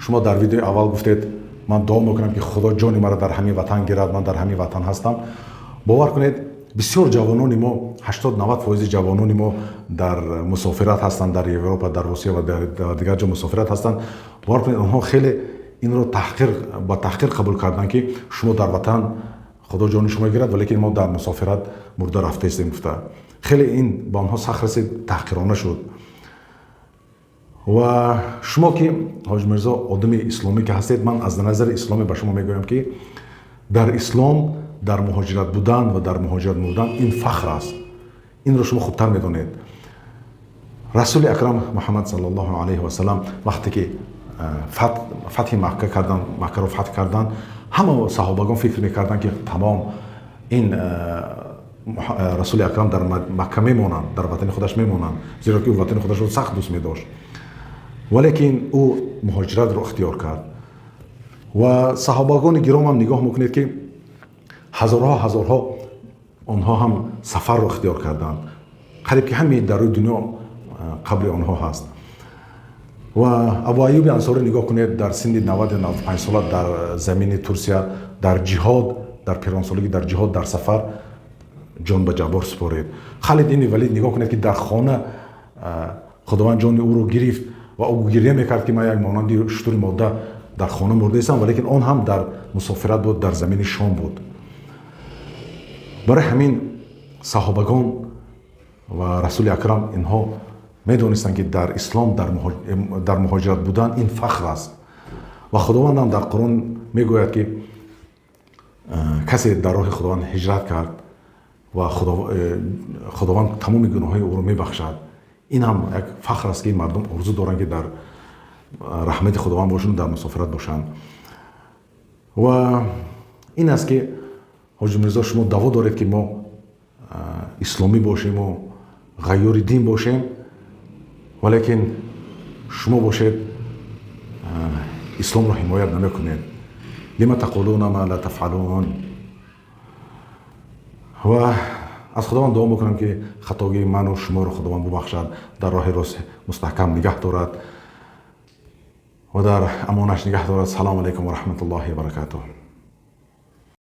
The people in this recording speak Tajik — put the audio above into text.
Шумо дар видеои аввал гуфтед, ман дуо мекунам, ки Худо ҷони маро дар ҳамин ватан гирад, ман дар ҳамин ватан ҳастам. Бовар кунед, бисёр ҷавонони мо, 80-90% ҷавонони мо дар мусофират ҳастанд, дар Европа, дар Русия ва дар дигар ҷо мусофират ҳастанд. Бовар кунед, онҳо хеле инро ба таҳқир қабул карданд, ки шумо дар ватан Худо ҷони шумо гирад, валекин мо дар мусофират мурда рафтаистем гуфта. Хеле ин ба онҳо сахт расид, таҳқирона шуд. Ва шумо ки, Ҳоҷи Мирзо, одами исломӣ ки ҳастед, ман аз назари исломӣ ба шумо мегӯям, ки дар ислом дар муҳоҷират будан ва дар муҳоҷират мурдан ин фахр аст. Инро шумо хубтар медонед. Расули акрам Муҳаммад саллаллоҳу алайҳи васалам вақте ки фатҳи Макка карданд, Маккаро фатҳ карданд, ҳама саҳобагон фикр мекарданд, ки тамом, ин Расули акрам дар Макка мемонанд, дар ватани худаш мемонанд, зеро ки ӯ ватани худашро сахт дӯст медошт. Валекин ӯ муҳоҷиратро ихтиёр кард. Ва саҳобагони гиромам нигоҳ мекунед, ки ҳазорҳо ҳазорҳо онҳо ҳам сафарро ихтиёр карданд. Қариб ки ҳамаи дар рӯи дунё қабри онҳо ҳаст. Ва Абу Аюби Ансорӣ нигоҳ кунед, дар синни 95 сола дар замини Турсия дар ҷиҳод, дар пиронсолагӣ дар ҷиҳод, дар сафар ҷон ба ҷаббор супорид. Халид ибни Валид нигоҳ кунед, ки дар хона Худованд ҷони ӯро гирифт ва ӯ гирья мекард, ки ман як монанди шутури модда дар хона мурдаистам, валекин он ҳам дар мусофират буд, дар замини Шом буд. Барои ҳамин саҳобагон ва Расули акрам инҳо медонистанд, ки дар ислом дар муҳоҷират будан ин фахр аст. Ва Худовандам дар Қуръон мегӯяд, ки касе дар роҳи Худованд ҳиҷрат кард ва Худованд тамоми гуноҳҳои ӯро мебахшад. Ин ҳам як фахр аст, ки мардум орзу доранд, ки дар раҳмати Худованд бошанд, дар мусофират бошанд. Ва ин аст, ки, Ҳоҷи Мирзо, шумо даъво доред, ки мо исломӣ бошему ғайюри дин бошем, валекин шумо бошед, исломро ҳимоят намекунед. Лима тақулуна ма ла тафъалун? Ва аз Худованд дуо мекунам, ки хатогии ману шуморо Худованд бубахшад, дар роҳи рост мустаҳкам нигаҳ дорад ва дар амонаш нигаҳ дорад. Салому алайкум ва раҳматуллоҳи ва баракатуҳ.